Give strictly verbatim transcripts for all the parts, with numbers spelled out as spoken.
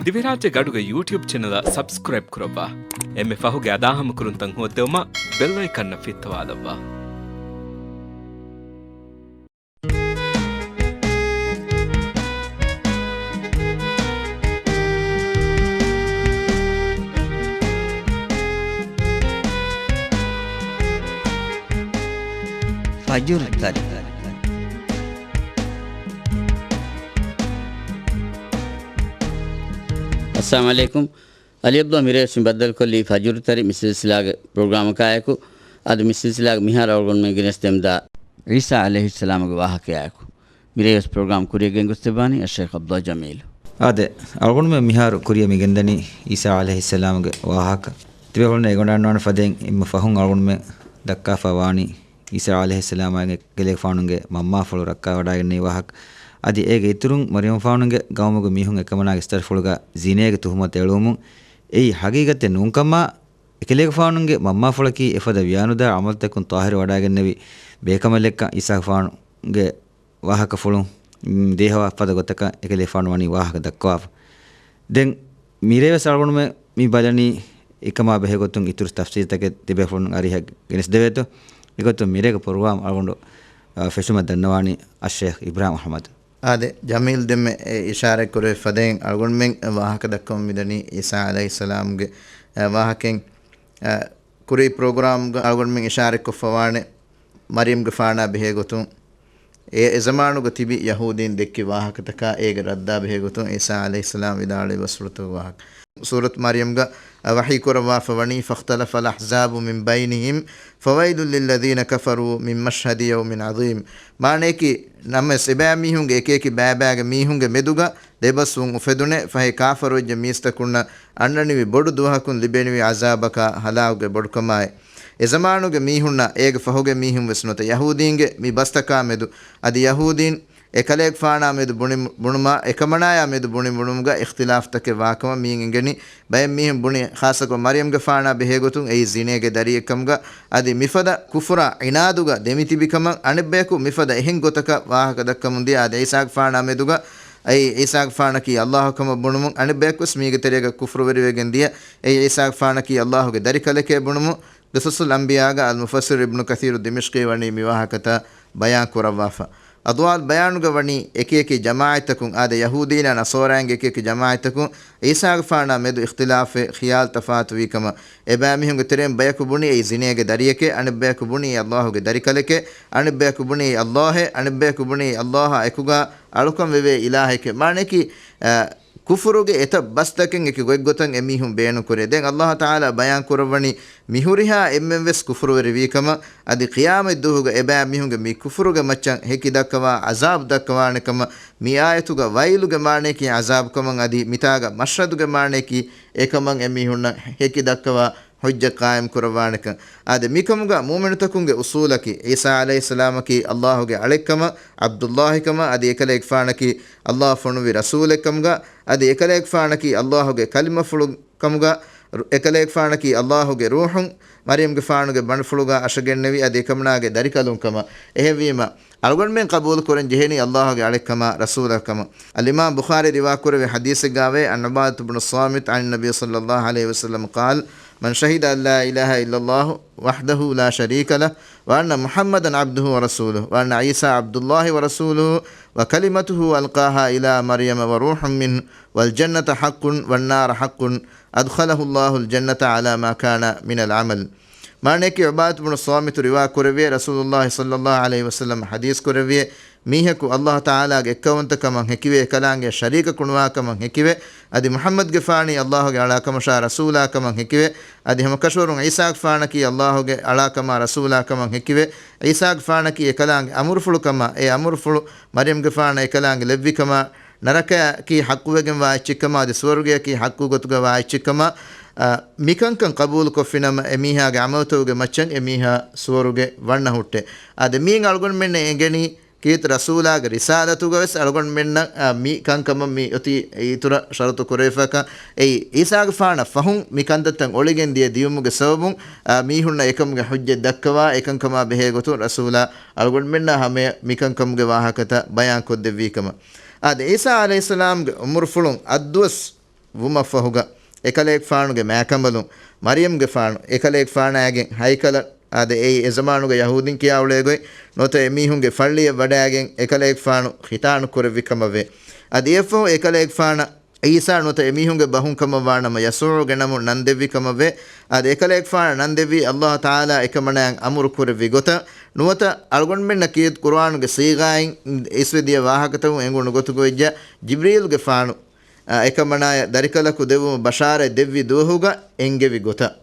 ދިވެހިރާއްޖޭގެ އަޑުގެ ޔޫޓިއުބް ޗެނަލަށް ސަބްސްކްރައިބް ކުރައްވާ. އެންމެ ފަހުގެ އަދާހަމަކުރުންތައް ހޯއްދެވުމަށް ބެލް އައިކަންއަށް ފިއްތަވާލައްވާ. ފަޖުރު ތަރި. އައްސަލާމު ޢަލައިކުމް. އަލީ ޢަބްދުﷲ މިރޭވެސް މި ބައްދަލުކޮށްލީ ފަޖުރު ތަރި މި ސިލްސިލާގެ ޕްރޮގްރާމަކާއެކު. އަދި މި ސިލްސިލާގެ މިހާރު އަޅުގަނޑުމެން ގެނެސްދެމުންދާ ޢީސާ ޢަލައިހިއްސަލާމުގެ ވާހަކަޔާއެކު. މިރޭވެސް ޕްރޮގްރާމް ކުރިޔަށް ގެންގޮސްދެއްވާނީ އައްޝައިޚް ޢަބްދުﷲ ޖަމީލު. އާދެ، އަޅުގަނޑުމެން މިހާރު ކުރިޔަށް މި ގެންދަނީ ޢީސާ ޢަލައިހިއްސަލާމުގެ ވާހަކަ. ތިބޭފުޅުންނަށް އެނގިވަޑައިގަންނަވާނެ ފަދައިން އެންމެ ފަހުން އަޅުގަނޑުމެން ދައްކާފަ ވާނީ ޢީސާ ޢަލައިހިއްސަލާމާއި އެކަލޭގެފާނުގެ މަންމާފުޅު ރައްކާވަޑައިގެންނެވި ވާހަކަ. އަދި އޭގެ އިތުރުން މަރްޔަމްފާނުގެ ގައުމުގެ މީހުން އެކަމަނާގެ އިސްތަށިފުޅުގަ ޒިނޭގެ ތުހުމަތު އެޅުވުމުން އެއީ ހަގީގަތެއް ނޫންކަމާ، އެކަލޭގެފާނުގެ މަންމާފުޅަކީ އެފަދަ ވިޔާނުދާ ޢަމަލުތަކުން ޠާހިރުވަޑައިގެންނެވި ބޭކަމަލެއްކަން ޢީސާގެފާނުގެ ވާހަކަފުޅުން، މް، ދޭހަވާ ފަދަ ގޮތަކަށް އެކަލޭގެފާނު ވަނީ ވާހަކަ ދައްކަވާފަ. ދެން މިރޭވެސް އަޅުގަނޑުމެން މި ބަލަނީ އެކަމާ ބެހޭގޮތުން އިތުރު ތަފްސީލްތަކެއް ތިބޭފުޅުން އަރިހަށް ގެނެސްދެވޭތޯ. އެގޮތުން މިރޭގެ ޕްރޮގްރާމް އަޅުގަނޑު، އަ، ފެށުމަށް ދަންނަވާނީ އައްޝައިޚް އިބްރާހިމް އަޙްމަދު. އާދެ، ޖަމީލް ދެންމެ އެ އިޝާރަތް ކުރެއްވި ފަދައިން އަޅުގަނޑުމެން ވާހަކަ ދައްކަމުން މިދަނީ ޢީސާ ޢަލައިހިއްސަލާމްގެ، އަ، ވާހަކައިން. އަ، ކުރީ ޕްރޮގްރާމްގަ އަޅުގަނޑުމެން އިޝާރަތްކޮށްފަވާނެ މަރްޔަމްގެފާނާ ބެހޭގޮތުން، އެ އެޒަމާނުގަ ތިބި ޔަހޫދީން ދެއްކި ވާހަކަތަކާ އޭގެ ރައްދާ ބެހޭގޮތުން ޢީސާ ޢަލައިހިއްސަލާމް ވިދާޅުވި ބަސްފުޅުތަކުގެ ވާހަކަ. ސޫރަތު މަރްޔަމްގަ ވަޙީ ކުރައްވާފަ ވަނީ، فاختلف الأحزاب من بينهم فويل للذين كفروا من مشهد يوم عظيم. މާނަޔަކީ، ނަމަވެސް އެބައިމީހުންގެ އެކިއެކި ބައިބައިގެ މީހުންގެ މެދުގަ ދެބަސްވުން އުފެދުނެ، ފަހެ ކާފަރުވެއްޖެ މީސްތަކުންނަށް އަންނަނިވި ބޮޑު ދުވަހަކުން ލިބެނިވި ޢަޒާބަކާ ހަލާކުގެ ބޮޑުކަމާއި. އެޒަމާނުގެ މީހުންނަށް އޭގެ ފަހުގެ މީހުން ވެސް ނުވަތަ ޔަހޫދީންގެ މި ބަސްތަކާ މެދު، އަދި ޔަހޫދީން އެކަލޭގެފާނާ މެދު ބުނި-، ބުނުމާ، އެކަމަނާޔާ މެދު ބުނި ބުނުމުގަ އިޚްތިލާފްތަކެއް ވާކަމަށް މިއިން އެނގެނީ. ބައެއް މީހުން ބުނި، ޚާއްޞަކޮށް މަރްޔަމްގެފާނާ ބެހޭގޮތުން އެއީ ޒިނޭގެ ދަރިއެއްކަމުގަ، އަދި މިފަދަ ކުފުރާ ޢިނާދުގަ ދެމިތިބިކަމަށް. އަނެއްބަޔަކު މިފަދަ އެހެން ގޮތަކަށް ވާހަކަ ދައްކަމުން ދިޔަ. އަދި ޢީސާގެފާނާ މެދުގަ އެއީ ޢީސާގެފާނަކީ ﷲ ކަމަށް ބުނުމުން، އަނެއްބަޔަކުވެސް މީގެ ތެރޭގަ ކުފުރުވެރިވެގެން ދިޔަ. އެއީ ޢީސާގެފާނަކީ ﷲ ގެ ދަރިކަލެކޭ ބުނުމުން. ޤިޞަޞުލް އަންބިޔާގަ އަލް މުފައްސިރު އިބްނު ކަޘީރު ދިމިޝްޤީ ވަނީ މި ވާހަކަތައް ބަޔާން ކުރައްވާފަ. އަޟްވާލް ބަޔާނުގަ ވަނީ އެކިއެކި ޖަމާޢަތްތަކުން، އާދެ، ޔަހޫދީންނާ ނަޞާރާއިންގެ އެކިއެކި ޖަމާޢަތްތަކުން ޢީސާގެފާނާ މެދު އިޚްތިލާފެއް، ޚިޔާލު ތަފާތުވީ ކަމަށް. އެބައިމީހުންގެ ތެރެއިން ބަޔަކު ބުނީ އެއީ ޒިނޭގެ ދަރިއެކޭ، އަނެއްބަޔަކު ބުނީ ﷲ ގެ ދަރިކަލެކޭ، އަނެއްބަޔަކު ބުނީ ﷲ އޭ، އަނެއްބަޔަކު ބުނީ ﷲ އާ އެކުގަ އަޅުކަން ވެވޭ އިލާހެކޭ. މާނަޔަކީ، އަ، ކުފުރުގެ އެތައް ބަސްތަކެއް އެކި ގޮތްގޮތަށް އެމީހުން ބޭނުންކުރޭ. ދެން ﷲ ތަޢާލާ ބަޔާން ކުރައްވަނީ މިހުރިހާ އެންމެން ވެސް ކުފުރުވެރިވީ ކަމަށް، އަދި ޤިޔާމަތް ދުވަހުގަ އެބައިމީހުންގެ މި ކުފުރުގެ މައްޗަށް ހެކި ދައްކަވާ ޢަޒާބު ދައްކަވާނެ ކަމަށް. މި އާޔަތުގަ ވައިލުގެ މާނަޔަކީ ޢަޒާބު ކަމަށް، އަދި މިތާގަ މަޝްހަދުގެ މާނަޔަކީ އެކަމަށް އެމީހުންނަށް ހެކި ދައްކަވާ ޙުއްޖަ ޤާއިމް ކުރައްވާނެކަން. އާދެ، މިކަމުގަ މުއުމިނުތަކުންގެ އުޞޫލަކީ، ޢީސާ ޢަލައިހިއްސަލާމަކީ ﷲ ގެ އަޅެއްކަމަށް، ޢަބްދުﷲ ކަމަށް، އަދި އެކަލޭގެފާނަކީ ﷲ ފޮނުއްވި ރަސޫލެއްކަމުގަ، އަދި އެކަލޭގެފާނަކީ ﷲ ގެ ކަލިމަފުޅު ކަމުގަ، ރު-، އެކަލޭގެފާނަކީ ﷲ ގެ ރޫޙުން މަރްޔަމްގެފާނުގެ ބަނޑުފުޅުގަ އަށަގެންނެވި، އަދި އެކަމަނާގެ ދަރިކަލުން ކަމަށް. އެހެންވީމަ، އަޅުގަނޑުމެން ޤަބޫލު ކުރަން ޖެހެނީ ﷲ ގެ އަޅެއްކަމާ ރަސޫލަކަމަށް. އަލްއިމާމް ބުޚާރީ ރިވާކުރެއްވި ޙަދީޘެއްގައިވޭ، عن عبادة بن الصامت عن النبي صلى الله عليه وسلم قال، من شهد أن لا إله إلا الله وحده لا شريك له، وأن محمدا عبده ورسوله، وأن عيسى عبد الله ورسوله، وكلمته ألقاها إلى مريم وروح منه، والجنة حق والنار حق، أدخله الله الجنة على ما كان من العمل. މާނަޔަކީ، ޢުބާދަތު ބުނު ޞާމިތު ރިވާ ކުރެއްވިއޭ، ރަސޫލުﷲ ޞައްލަﷲ ޢަލައިހި ވަސައްލަމަ ޙަދީޘް ކުރެއްވިއޭ، މީހަކު ﷲ ތަޢާލާގެ އެއްކައުވަންތަކަމަށް ހެކިވެ، އެކަލާނގެ ޝަރީކަކު ނުވާކަމަށް ހެކިވެ، އަދި މުޙައްމަދުގެފާނީ ﷲ ގެ އަޅާކަމަށާ ރަސޫލާކަމަށް ހެކިވެ، އަދި ހަމަކަށަވަރުން ޢީސާގެފާނަކީ ﷲ ގެ އަޅާކަމާ ރަސޫލާކަމަށް ހެކިވެ، ޢީސާގެފާނަކީ އެކަލާނގެ އަމުރުފުޅުކަމާ، އެ އަމުރުފުޅު މަރްޔަމްގެފާނަށް އެކަލާނގެ ލެއްވިކަމާ، ނަރަކަޔަކީ ޙައްޤުވެގެންވާ އެއްޗެއްކަމާ، އަދި ސުވަރުގެޔަކީ ޙައްޤު ގޮތުގަ ވާ އެއްޗެއްކަމާ، އަ، މިކަންކަން ޤަބޫލުކޮށްފިނަމަ، އެމީހާގެ ޢަމަލުތަކުގެ މައްޗަށް އެމީހާ ސުވަރުގެ ވަންނަ ހުއްޓޭ. އާދެ، މިއިން އަޅުގަނޑުމެންނަށް އެނގެނީ، ކީރިތި ރަސޫލާގެ ރިސާލަތުގަވެސް އަޅުގަނޑުމެންނަށް، އާ، މި ކަންކަމަށް މި އޮތީ އިތުރަށް ޝަރުތު ކުރެވިފަކަން. އެއީ، ޢީސާގެފާނަށް ފަހުން މި ކަންތައްތައް އޮޅިގެން ދިޔަ ދިޔުމުގެ ސަބަބުން، އާ، މީހުންނަށް އެކަމުގެ ޙުއްޖަތް ދައްކަވާ، އެކަންކަމާ ބެހޭ ގޮތުން ރަސޫލާ އަޅުގަނޑުމެންނާ ހަމަޔަށް މިކަންކަމުގެ ވާހަކަތައް ބަޔާން ކޮށްދެއްވީ ކަމަށް. އާދެ، ޢީސާ ޢަލައިހިއްސަލާމްގެ ޢުމުރުފުޅުން އައްދުވަސް ވުމަށްފަހުގަ، އެކަލޭގެފާނުގެ މާކަނބަލުން މަރިޔަމްގެފާނު އެކަލޭގެފާނާގެން ހައިކަލަށް، އާދެ، އެއީ އެ ޒަމާނުގެ ޔަހޫދީން ކިޔާ އުޅޭ ގޮތް ނުވަތަ އެމީހުންގެ ފައްޅިއަށް ވަޑައިގެން އެކަލޭގެފާނު ޚިތާނު ކުރެއްވި ކަމަށްވޭ. އަދި އެއަށްފަހު އެކަލޭގެފާނަށް ޢީސާ ނުވަތަ އެމީހުންގެ ބަހުން ކަމަށް ވާނަމަ، ޔަސޫޢުގެ ނަމުން ނަން ދެއްވި ކަމަށްވޭ. އަދި އެކަލޭގެފާނަށް ނަން ދެއްވީ ﷲ ތަޢާލާ އެކަމަނާއަށް އަމުރު ކުރެއްވި ގޮތަށް ނުވަތަ، އަޅުގަނޑުމެންނަށް ކީރިތި ޤުރުއާނުގެ ޞީޣާއިން އިސްވެދިޔަ ވާހަކަތަކުން އެނގުނު ގޮތުގައި ވެއްޖެ، ޖިބްރީލްގެފާނު، އަ، އެކަމަނާޔަށް ދަރިކަލަކު ދެއްވުމަށް ބަޝާރަތް ދެއްވި ދުވަހުގަ އެންގެވި ގޮތަށް.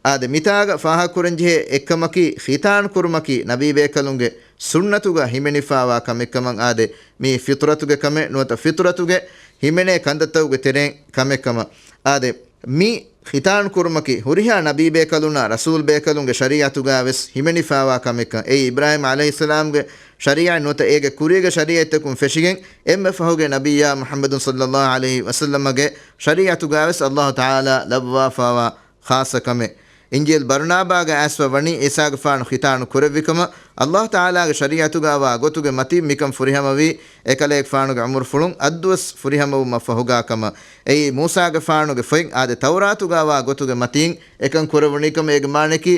އާދެ، މިތާގަ ފާހަގަކުރަންޖެހޭ އެއްކަމަކީ، ޚިތާން ކުރުމަކީ ނަބީބޭކަލުންގެ ސުންނަތުގަ ހިމެނިފާވާ ކަމެއްކަމަށް. އާދެ، މީ ފިޠުރަތުގެ ކަމެއް ނުވަތަ ފިޠުރަތުގެ ހިމެނޭ ކަންތައްތަކުގެ ތެރެއިން ކަމެއްކަމަށް. އާދެ، މި ޚިތާން ކުރުމަކީ ހުރިހާ ނަބީބޭކަލުންނާ ރަސޫލްބޭކަލުންގެ ޝަރީޢަތުގަ ވެސް ހިމެނިފާވާ ކަމެއްކަން. އެއީ އިބްރާހީމް ޢަލައިހިއްސަލާމްގެ ޝަރީޢަތް ނުވަތަ އޭގެ ކުރީގެ ޝަރީޢަތްތަކުން ފެށިގެން އެންމެ ފަހުގެ ނަބިއްޔާ މުޙައްމަދު ޞައްލައްލާހު ޢަލައިހި ވަސައްލަމަގެ ޝަރީޢަތުގަ ވެސް ﷲ ތަޢާލާ ލައްވާފާވާ ޚާއްޞަ ކަމެއް. އިންޖީލް ބަރުނާބާގަ އައިސްފަ ވަނީ ޢީސާގެފާނު ޚިތާނު ކުރެއްވިކަމަށް، ﷲ ތަޢާލާގެ ޝަރީޢަތުގަވާ ގޮތުގެ މަތީން މިކަން ފުރިހަމަވީ، އެކަލޭގެފާނުގެ ޢުމުރުފުޅުން އައްދުވަސް ފުރިހަމަވުމަށްފަހުގާ ކަމަށް. އެއީ މޫސާގެފާނުގެ ފޮތް އާދެ ތައުރާތުގަވާ ގޮތުގެ މަތީން އެކަން ކުރެވުނީކަމަށް. އޭގެ މާނައަކީ،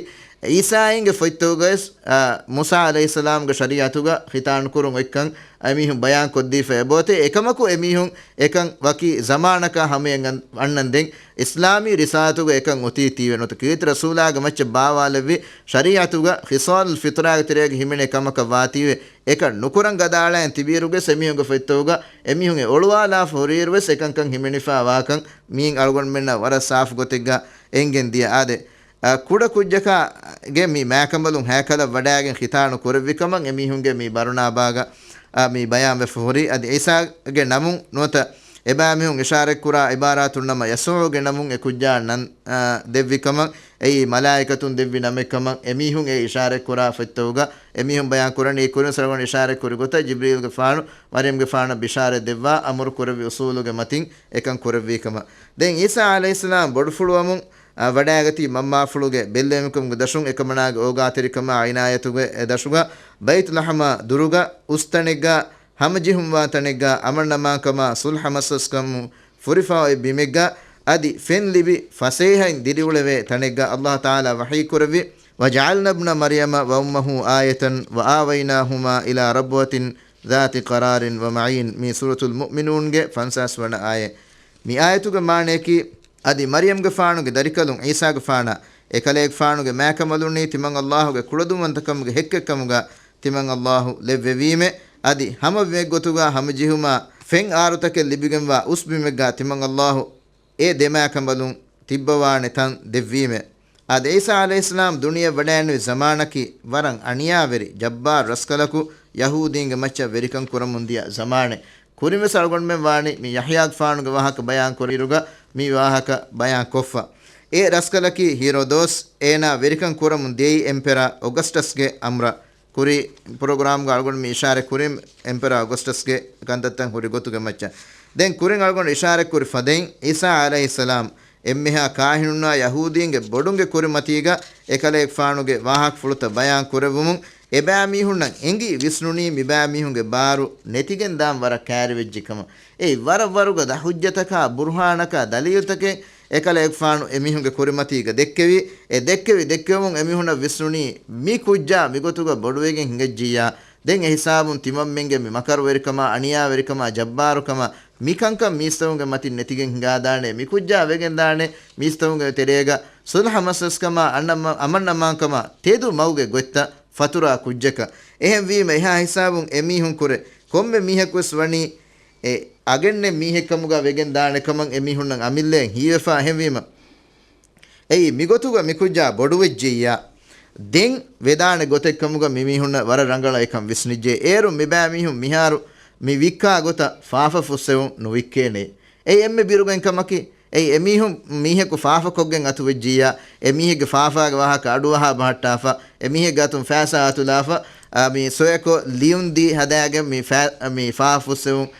ޢީސާއިންގެ ފޮތްތަކުގަވެސް، އާ، މޫސާ ޢަލައިހިއްސަލާމްގެ ޝަރީޢަތުގަ ޚިތާނު ކުރުން އޮތްކަން އެމީހުން ބަޔާން ކޮށްދީފަ އެބައޮތޭ، އެކަމަކު އެމީހުން އެކަން ވަކި ޒަމާނަކާ ހަމަޔަށް އަން-، އަންނަންދެން އިސްލާމީ ރިސާލަތުގަ އެކަން އޮތީތީވެ ނުވަތަ ކީރިތި ރަސޫލާގެ މައްޗަށް ބާވާލެއްވި ޝަރީޢަތުގަ ޚިޞާލުލް ފިޠުރާގެ ތެރޭގަ ހިމެނޭ ކަމަކަށް ވާތީވެ، އެކަން ނުކުރަން ގަދައަޅައިން ތިބިއިރުގެ އެމީހުންގެ ފޮތްތަކުގަ އެމީހުން އެ އޮޅުވާލާފަ ހުރިއިރުވެސް އެކަންކަން ހިމެނިފާ ވާކަން މިއިން އަޅުގަނޑުމެންނަށް ވަރަށް ސާފު ގޮތެއްގަ އެނގެން ދިޔަ. އާދެ، އަ، ކުޑަ ކުއްޖަކާގެ މި މާކަނބަލުން ހައިކަލަށް ވަޑައިގެން ޚިތާނު ކުރެއްވި ކަމަށް އެމީހުންގެ މި ބަރުނާބާގަ، އަ، މި ބަޔާންވެފަ ހުރި. އަދި ޢީސާގެ ނަމުން ނުވަތަ އެބައިމީހުން އިޝާރަތްކުރާ ޢިބާރާތުންނަމަ ޔަސޫޢުގެ ނަމުން އެ ކުއްޖާ ނަން، އަ، ދެއްވި ކަމަށް، އެއީ މަލާއިކަތުން ދެއްވި ނަމެއްކަމަށް އެމީހުން އެ އިޝާރަތްކުރާ ފޮތްތަކުގަ އެމީހުން ބަޔާން ކުރަނީ، ކުރިން ސަރަގޮން އިޝާރަތްކުރި ގޮތަށް ޖިބްރީލްގެފާނު މަރިޔަމްގެފާނަށް ބިޝާރަތް ދެއްވާ އަމުރު ކުރެއްވި އުސޫލުގެ މަތިން އެކަން ކުރެއްވީ ކަމަށް. ދެން ޢީސާ ޢަލައިހިއްސަލާމް ބޮޑުފުޅުވަމުން އަ، ވަޑައިގަތީ މަންމާފުޅުގެ ބެއްލެވުމުގެ ދަށުން އެކަމަނާގެ އޯގާތެރިކަމާ ޢިނާޔަތުގެ އެ ދަށުގަ ބައިތުލަޙަމާ ދުރުގަ އުސްތަނެއްގަ ހަމަޖެހުންވާ ތަނެއްގަ އަމަންއަމާންކަމާ ޞުލްޙަ މަސަލަސްކަމުން ފުރިފާ އޮތް ބިމެއްގަ އަދި ފެން ލިބި ފަސޭހައިން ދިރިއުޅެވޭ ތަނެއްގަ ﷲ ތަޢާލާ ވަޙީ ކުރެއްވި، "وجعلنا ابن مريم وأمه آية وآويناهما إلى ربوة ذات قرار ومعين" މީ ސޫރަތުލް މުއުމިނޫންގެ ފަންސާސް ވަނަ އާޔަތް. މި އާޔަތުގެ މާނަޔަކީ، އަދި މަރިޔަމްގެފާނުގެ ދަރިކަލުން ޢީސާގެފާނަށް އެކަލޭގެފާނުގެ މާކަނބަލުންނީ ތިމަން ﷲގެ ކުޅަދުންވަންތަކަމުގެ ހެއްކެއްކަމުގަ ތިމަން ﷲ ލެއްވެވީމެ، އަދި ހަމަ ބިމެއްގޮތުގަ ހަމަޖެހުމާ ފެން އާރުތަކެއް ލިބިގެންވާ އުސް ބިމެއްގަ ތިމަން ﷲ އެ ދެ މާކަނބަލުން ތިއްބަވާނެ ތަން ދެއްވީމެ. އާދެ، ޢީސާ ޢަލައިހިއްސަލާމް ދުނިޔެ ވަޑައިނުވި ޒަމާނަކީ ވަރަށް އަނިޔާވެރި، ޖައްބާރު ރަސްކަލަކު ޔަހޫދީންގެ މައްޗަށް ވެރިކަން ކުރަމުން ދިޔަ ޒަމާނެއް. ކުރިންވެސް އަޅުގަނޑުމެން ވާނީ މި ޔަޙްޔާގެފާނުގެ ވާހަކަ ބަޔާން ކުރިއިރުގަ މި ވާހަކަ ބަޔާން ކޮށްފަ. އެ ރަސްކަލަކީ ހީރޯދޯސް، އޭނާ ވެރިކަން ކުރަމުން ދިޔައީ އެމްޕެރާ އޮގަސްޓަސްގެ އަމްރަށް. ކުރީ ޕްރޮގްރާމްގަ އަޅުގަނޑު މި އިޝާރަތް ކުރިން އެމްޕެރާ އޮގަސްޓަސްގެ ކަންތައްތައް ހުރި ގޮތުގެ މައްޗަށް. ދެން ކުރިން އަޅުގަނޑު އިޝާރަތް ކުރި ފަދައިން ޢީސާ ޢަލައިހިއްސަލާމް އެންމެހާ ކާހިނުންނާ ޔަހޫދީންގެ ބޮޑުންގެ ކުރިމަތީގަ އެކަލޭގެފާނުގެ ވާހަކަފުޅުތައް ބަޔާން ކުރެއްވުމުން އެބައިމީހުންނަށް އެނގި ވިސްނުނީ މިބައިމީހުންގެ ބާރު ނެތިގެން ދާން ވަރަށް ކައިރިވެއްޖެ ކަމަށް. އެއީ ވަރަށް ވަރުގަދަ ޙުއްޖަތަކާ ބުރުހާނަކާ ދަލީލުތަކެއް އެކަލޭގެފާނު އެމީހުންގެ ކުރިމަތީގަ ދެއްކެވި، އެ ދެއްކެވި ދެއްކެވުމުން އެމީހުންނަށް ވިސްނުނީ މި ކުއްޖާ މިގޮތުގަ ބޮޑުވެގެން ހިނގައްޖިއްޔާ. ދެން އެ ހިސާބުން ތިމަންމެންގެ މި މަކަރުވެރިކަމާ، އަނިޔާވެރިކަމާ، ޖައްބާރުކަމާ، މިކަންކަން މީސްތަކުންގެ މަތިން ނެތިގެން ހިނގާދާނެ، މި ކުއްޖާ ވެގެންދާނެ، މީސްތަކުންގެ ތެރޭގަ ޞުލްޙަ މަސަލަސްކަމާ، އަންނަމަ-، އަމަންއަމާންކަމާ ތެދު މަގުގެ ގޮތްތައް ފަތުރާ ކުއްޖަކަށް. އެހެންވީމަ އެހާ ހިސާބުން އެމީހުން ކުރެ ކޮންމެ މީހަކުވެސް ވަނީ އެ އަގެއްނެތް މީހެއްކަމުގަ ވެގެން ދާނެ ކަމަށް އެމީހުންނަށް އަމިއްލައިން ހީވެފަ. އެހެންވީމަ އެއީ މިގޮތުގަ މިކުއްޖާ ބޮޑުވެއްޖިއްޔާ، ދެން ވެދާނެ ގޮތެއްކަމުގަ މިމީހުންނަށް ވަރަށް ރަނގަޅަށް އެކަން ވިސްނިއްޖެ. އޭރު މިބައިމީހުން މިހާރު މި ވިއްކާ ގޮތަށް ފާފަ ފުއްސެވުން ނުވިއްކޭނެ. އެއީ އެންމެ ބިރުގައިން ކަމަކީ، އެއީ އެމީހުން މީހަކު ފާފަކޮށްގެން އަތުވެއްޖިއްޔާ، އެމީހެއްގެ ފާފާގެ ވާހަކަ އަޑުއަހާ ބަހައްޓާފަ، އެމީހެއްގެ އަތުން ފައިސާ އަތުލާފަ، އާ، މި ސޮއެކޮށް ލިޔުން ދީ ހަދާގެން މި ފާ-، މި ފާފަ ފުއްސެވުން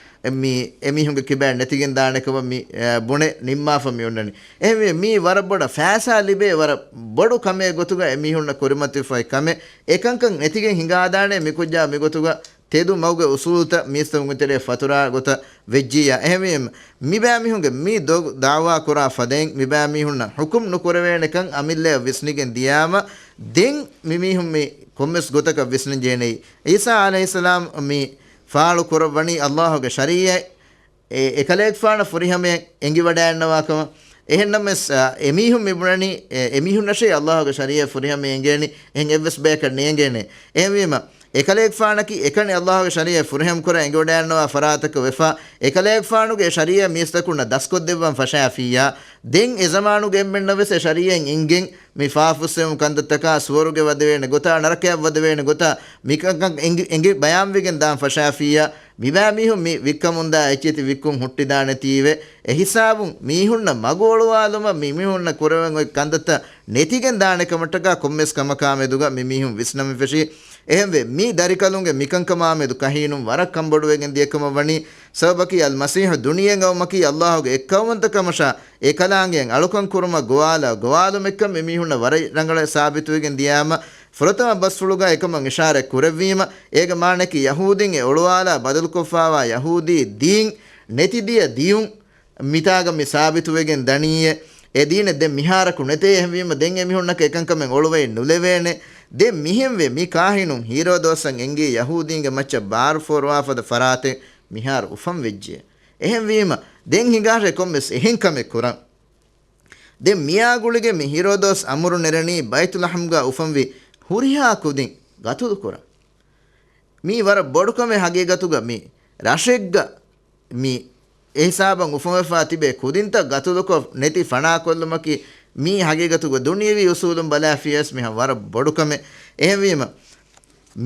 މި އެމީހުންގެ ކިބައިން ނެތިގެން ދާނެ ކަމަށް މި، އާ، ބުނެ ނިންމާފަ މި އޮންނަނީ. އެހެންވެ، މީ ވަރަށް ބޮޑަށް ފައިސާ ލިބޭ ވަރަށް ބޮޑު ކަމެއް ގޮތުގަ އެމީހުންނަށް ކުރިމަތިވެފައި ކަމެއް. އެކަންކަން ނެތިގެން ހިނގާދާނެ މިކުއްޖާ މިގޮތުގަ ތެދު މަގުގެ އުސޫލުތައް މީސްތަކުންގެ ތެރޭ ފަތުރާ ގޮތަށް ވެއްޖިއްޔާ. އެހެންވީމަ، މިބައިމީހުންގެ މި ދޮގު ދައުވާ ކުރާ ފަދައިން މިބައިމީހުންނަށް ޙުކުމް ނުކުރެވޭނެކަން އަމިއްލައަށް ވިސްނިގެން ދިޔާމަ، ދެން މިމީހުން މި ކޮންމެސް ގޮތަކަށް ވިސްނަން ޖެހެނީ. ޢީސާ ޢަލައިހިއްސަލާމް މި ފާޅު ކުރައްވަނީ ﷲ ގެ ޝަރީޢަތް އެ އެކަލޭގެފާނަށް ފުރިހަމަޔަށް އެނގިވަޑައިގަންނަވާ ކަމަށް. އެހެންނަމަވެސް، އެމީހުން މިބުނަނީ، އެ، އެމީހުންނަށޭ ﷲ ގެ ޝަރީޢަތް ފުރިހަމަޔަށް އެނގޭނީ، އެހެން އެއްވެސް ބަޔަކަށް ނޭނގޭނެ. އެހެންވީމަ، އެކަލޭގެފާނަކީ އެކަނި ﷲ ގެ ޝަރީޢަތް ފުރިހަމަ ކުރަން އެނގިވަޑައިގަންނަވާ ފަރާތަކަށް ވެފަ، އެކަލޭގެފާނުގެ ޝަރީޢަތް މީސްތަކުންނަށް ދަސްކޮށްދެއްވަން ފަށާފިއްޔާ، ދެން އެ ޒަމާނުގެ އެންމެންނަށް ވެސް އެ ޝަރީޢަތް އިނގެން، މި ފާފަ ފުއްސެވުން ކަންތައްތަކާ، ސުވަރުގެ ވަދެވޭނެ ގޮތާ، ނަރަކަޔަށް ވަދެވޭނެ ގޮތާ، މިކަންކަން އެނގި، އެނގި ބަޔާންވެގެން ދާން ފަށާފިއްޔާ، މިބައިމީހުން މި ވިއްކަމުންދާ އެއްޗެތި ވިއްކުން ހުއްޓިދާނެތީވެ. އެހިސާބުން މީހުންނަށް މަގު އޮޅުވާލުމަށް މި މީހުންނަށް ކުރެވެން އޮތް ކަންތައްތައް ނެތިގެން ދާނެ ކަމަށްޓަކާ ކޮންމެސް ކަމަކާ މެދުގަ މި މީހުން ވިސްނަމިފެށީ. އެހެންވެ، މި ދަރިކަލުންގެ މިކަންކަމާ މެދު ކަހީނުން ވަރަށް ކަންބޮޑުވެގެން ދިޔަކަމަށް ވަނީ. ސަބަބަކީ އަލްމަސީޙު ދުނިޔެއަށް އައުމަކީ ﷲ ގެ އެއްކައުވަންތަކަމަށާ، އެކަލާނގެއަށް އަޅުކަން ކުރުމަށް ގޮވާލާ، ގޮވާލުމެއްކަން މި މީހުންނަށް ވަރަށް ރަނގަޅަށް ސާބިތުވެގެން ދިޔާމަ، ފުރަތަމަ ބަސްފުޅުގަ އެކަމަށް އިޝާރަތް ކުރެއްވީމަ، އޭގެ މާނައަކީ ޔަހޫދީން އެ އޮޅުވާލާ ބަދަލުކޮށްފާވާ ޔަހޫދީ ދީން ނެތިދިޔަ ދިޔުން މިތާގަ މި ސާބިތުވެގެން ދަނީއޭ. އެ ދީނެއް ދެން މިހާރަކު ނެތޭ. އެހެންވީމަ، ދެން އެމީހުންނަކަށް އެކަންކަމެއް އޮޅުވައެއް ނުލެވޭނެ. ދެން މިހެންވެ، މި ކާހިނުން ހީރޯދޯސްއަށް އެނގީ ޔަހޫދީންގެ މައްޗަށް ބާރު ފޯރުވާފަދަ ފަރާތެއް މިހާރު އުފަން ވެއްޖެ. އެހެންވީމަ، ދެން ހިނގާށޭ ކޮންމެސް އެހެން ކަމެއް ކުރަން. ދެން މިއާ ގުޅިގެން މި ހީރޯދޯސް އަމުރު ނެރެނީ ބައިތުލަޙަމްގަ އުފަންވި ހުރިހާ ކުދިން ގަތުލު ކުރަން. މީ ވަރަށް ބޮޑު ކަމެއް ހަގީގަތުގަ މި ރަށެއްގަ މި އެހިސާބަށް އުފަންވެފާ ތިބޭ ކުދިންތައް ގަތުލުކޮށް ނެތި ފަނާކޮށްލުމަކީ މީ ހަގީގަތުގަ ދުނިޔެވީ އުސޫލުން ބަލާފިޔަސް މިހާ ވަރަށް ބޮޑު ކަމެއް. އެހެންވީމަ،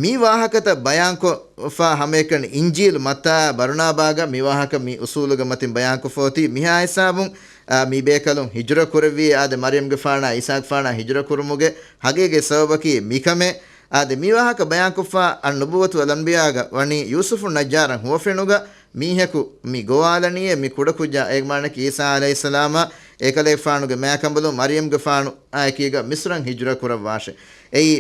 މި ވާހަކަތައް ބަޔާންކޮށްފާ ހަމައެކަނި އިންޖީލު، މައްތާ، ބަރުނާބާގަ މި ވާހަކަ މި އުސޫލުގެ މަތިން ބަޔާންކޮށްފަ އޮތީ. މިހާ ހިސާބުން، އާ، މި ބޭކަލުން ހިޖުރަ ކުރެއްވީ އާދެ މަރްޔަމްގެފާނާ އީސާގެފާނާ ހިޖުރަ ކުރުމުގެ ހަގީގީ ސަބަބަކީ މިކަމެއް. އާދެ، މި ވާހަކަ ބަޔާންކޮށްފަ އައްނުބުއްވަތު ވަލްއަންބިޔާގަ ވަނީ ޔޫސުފު ނައްޖާރަށް ހުވަފެނުގަ މީހަކު މި ގޮވާލަނީއޭ މި ކުޑަކުއްޖާ، އޭގެ މާނައަކީ އީސާ ޢަލައިހިއްސަލާމާ އެކަލޭގެފާނުގެ މާކަނބަލުން މަރްޔަމްގެފާނު އާއެކީގަ މިޞްރަށް ހިޖުރަ ކުރައްވާށޭ. އެއީ،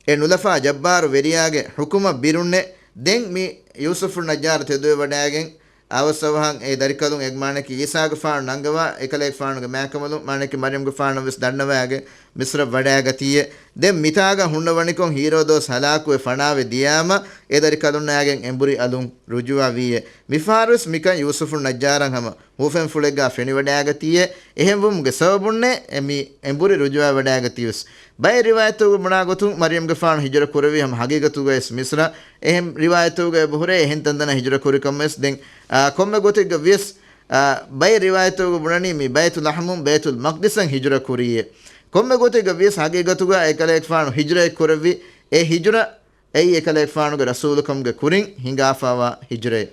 އެ ނުލަފާ ޖައްބާރު ވެރިޔާގެ ޙުކުމަށް ބިރުންނޭ. ދެން މި ޔޫސުފު ނައްޖާރު ތެދުވެވަޑައިގެން އަވަސް އަވަހަށް އެ ދަރިކަލުން އެ މާނައަކީ އީސާގެފާނު ނަންގަވާ، އެކަލޭގެފާނުގެ މާކަނބަލުން މާނައަކީ މަރްޔަމްގެފާނު ވެސް ދަންނަވައިގެން މިޞްރަށް ވަޑައިގަތީއޭ. ދެން މިތާގަ ހުންނަވަނިކޮށް ހީރޯދޯސް ހަލާކުވެ ފަނާވެ ދިޔާމަ، އެ ދަރިކަލުންނާގެން އެނބުރި އަލުން ރުޖުވާވީއޭ. މިފަހަރުވެސް މިކަން ޔޫސުފު ނައްޖާރަށް ހަމަ ހުވަފެންފުޅެއްގާ ފެނިވަޑައިގަތީއޭ. އެހެންވުމުގެ ސަބަބުންނޭ އެ މި އެނބުރި ރުޖުވާވަޑައިގަތީވެސް. ބައެއް ރިވާޔަތްތަކުގަ ބުނާ ގޮތުން މަރްޔަމްގެފާނު ހިޖުރަ ކުރެއްވީ ހަމަ ހަގީގަތުގައިވެސް މިޞްރަށް. އެހެން ރިވާޔަތްތަކުގަ އެބަހުރޭ އެހެން ތަންތަނަށް ހިޖުރަ ކުރި ކަމަށްވެސް. ދެން، އާ، ކޮންމެ ގޮތެއްގަ ވިޔަސް، އާ، ބައެއް ރިވާޔަތްތަކުގަ ބުނަނީ މި ބައިތުލް ލަޙަމުން ބައިތުލް މަޤްދިސަށް ހިޖުރަ ކުރީއޭ. ކޮންމެ ގޮތެއްގަ ވިޔަސް ހަގީގަތުގަ އެކަލޭގެފާނު ހިޖުރައެއް ކުރެއްވި. އެ ހިޖުރަ އެއީ އެކަލޭގެފާނުގެ ރަސޫލުކަމުގެ ކުރިން ހިނގާފާވާ ހިޖުރައެއް.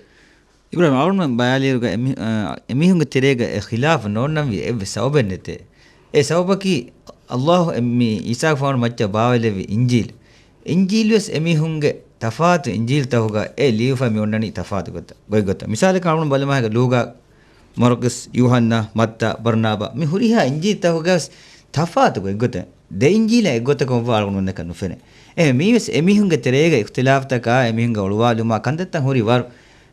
އިބްރާހިމް އަޅުގަނޑުމެން ބަޔާންލިޔުގަ އެމި-، އަ، އެމީހުންގެ ތެރޭގަ އެ ޚިލާފު ނޯންނަންވީ އެއްވެސް ސަބަބެއް ނެތޭ. އެ ސަބަބަކީ ﷲ އެ-، މި އީސާގެފާނު މައްޗަށް ބާވައިލެއްވި އިންޖީލް. އިންޖީލްވެސް އެމީހުންގެ ތަފާތު އިންޖީލްތަކުގަ އެ ލިޔުފަ މި އޮންނަނީ ތަފާތު ގޮތަށް، ގޮތްގޮތަށް. މިސާލަކަށް އަޅުގަނޑު ބަލަމާ ހިނގާ ލޫގާ، މަރްކުސް، ޔޫހަންނާ، މައްތާ، ބަރުނާބާ، މި ހުރިހާ އިންޖީލްތަކުގަވެސް ތަފާތު ގޮތްގޮތެއް. ދެ އިންޖީލަށް އެއްގޮތަކަށް އޮއްވާ އަޅުގަނޑުމެންނަކަށް ނުފެނޭ. އެހެން މީވެސް އެމީހުންގެ ތެރޭގަ އިޚްތިލާފްތަކާ އެމީހުންގެ އޮޅުވާލުމާ ކަންތައްތައް ހުރި ވަރު.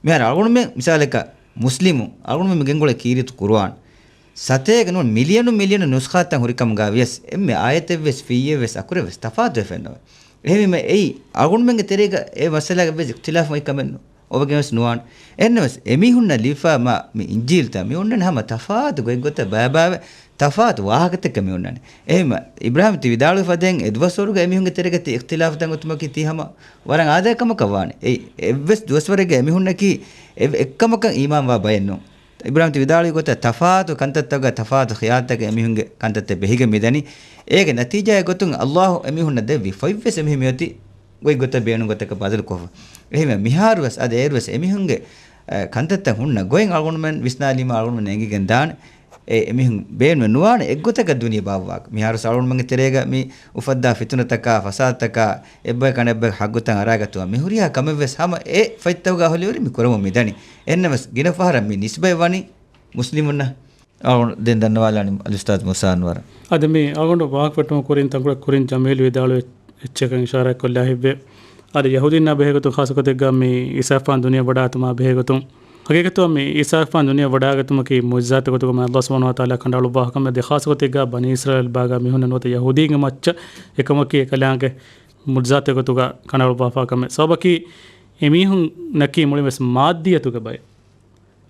މިހާރު އަޅުގަނޑުމެން މިސާލަކަށް މުސްލިމު، އަޅުގަނޑުމެން މި ގެންގުޅޭ ކީރިތި ޤުރުއާން ސަތޭކަ ނޫން މިލިޔަނުން މިލިޔަނުން ނުސްޚާތައް ހުރިކަމުގަ ވިޔަސް އެންމެ އާޔަތެއްވެސް ފިއްޔެއްވެސް އަކުރެއްވެސް ތަފާތުވެ ފެންނަވަ. އެހެންވީމަ އެއީ އަޅުގަނޑުމެންގެ ތެރޭގަ އެ މައްސަލާގަ ވެސް އިޚްތިލާފު އޮތް ކަމެއް ނޫން. އޮވެގެންވެސް ނުވާނެ. އެހެންނަމަވެސް އެމީހުންނަށް ލިބިފާ މި އިންޖީލްތައް މި އޮންނަނީ ހަމަ ތަފާތު ގޮތްގޮތަށް ބައިބައިވެ ތަފާތު ވާހަކަތަކެއް މި އޮންނަނީ. އެހެންވީމަ އިބްރާހިމް ތި ވިދާޅުވި ފަދައިން އެ ދުވަސްވަރުގަ އެމީހުންގެ ތެރޭގަ ތި އިޚްތިލާފުތައް އޮތުމަކީ ތީ ހަމަ ވަރަށް އާދައިގެ ކަމަކަށް ވާނެ. އެއީ އެއްވެސް ދުވަސްވަރެއްގަ އެމީހުންނަކީ އެ-، އެއްކަމަކަށް އީމާންވާ ބައެއް ނޫން. އިބްރާހިމް ތި ވިދާޅުވި ގޮތަށް ތަފާތު ކަންތައްތަކުގަ ތަފާތު ޚިޔާލުތަކެއް އެމީހުންގެ ކަންތައްތައް ބެހިގެން މިދަނީ. އޭގެ ނަތީޖާއެއް ގޮތުން ﷲ އެމީހުންނަށް ދެއްވި ފޮތްވެސް އެމީހުން މިއޮތީ ގޮތްގޮތަށް ބޭނުން ގޮތަކަށް ބަދަލުކޮށްފަ. އެހެންވެ މިހާރުވެސް އަދި އޭރުވެސް އެމީހުންގެ، އެ، ކަންތައްތައް ހުންނަ ގޮތް އަޅުގަނޑުމެން ވިސްނާލީމަ އަޅުގަނޑުމެން އެނގިގެން ދާނެ. އެ އެމީހުން ބޭނުމެއް ނުވާނެ އެއްގޮތަކަށް ދުނިޔެ ބާއްވާކަށް. މިހާރުވެސް އަޅުގަނޑުމެންގެ ތެރޭގަ މި އުފައްދާ ފިތުނަތަކާ، ފަސާދަތަކާ، އެއްބަޔަކަށް އަނެއްބަޔަކަށް ހައްގުތައް އަރާގަތުމަށް މި ހުރިހާ ކަމެއްވެސް ހަމަ އެ ފޮތްތަކުގަ އަހުލިއެރި މި ކުރަމުން މިދަނީ. އެހެންނަމަވެސް ގިނަ ފަހަރަށް މި ނިސްބަތް ވަނީ މުސްލިމުންނަށް. އަޅުގަނޑު ދެން ދަންނަވާލާނީ އަލްއުސްތާޛު މޫސާ އަންވަރަށް. އަދި މި އަޅުގަނޑު ވާހަކަ ފެއްޓުމަށް ކުރިން ތަންކޮޅެއް ކުރިން ޖަމީލް ވިދާޅުވި އެއްޗަކަށް އިޝާރާތް ކޮށްލާ ހިތްވޭ. އަދި ޔަހޫދީންނާ ބެހޭގޮތުން ޚާއްޞަގޮތެއްގަ މި އީސާގެފާނު ދުނިޔެ ވަޑާގަތުމާ ބެހޭގޮތުން، ހަގީގަތުގަ މި އީސާގެފާނު ދުނިޔެ ވަޑާގަތުމަކީ މުޢުޖިޒާތެއް ގޮތުގަ މާތް ﷲ ސުބްޙާނަހޫ ވަތަޢާލާ ކަނޑައަޅުއްވާ ކަމެއް. އަދި ޚާއްޞަގޮތެއްގަ ބަނީ އިސްރާއީލް ބާގާ މީހުންނަށް ނުވަތަ ޔަހޫދީންގެ މައްޗަށް އެކަމަކީ އެކަލާނގެ މުޢުޖިޒާތެއް ގޮތުގަ ކަނޑައަޅުއްވާފާ ކަމެއް. ސަބަބަކީ އެމީހުންނަކީ މުޅިންވެސް މާއްދިއްޔަތުގެ ބައެއް.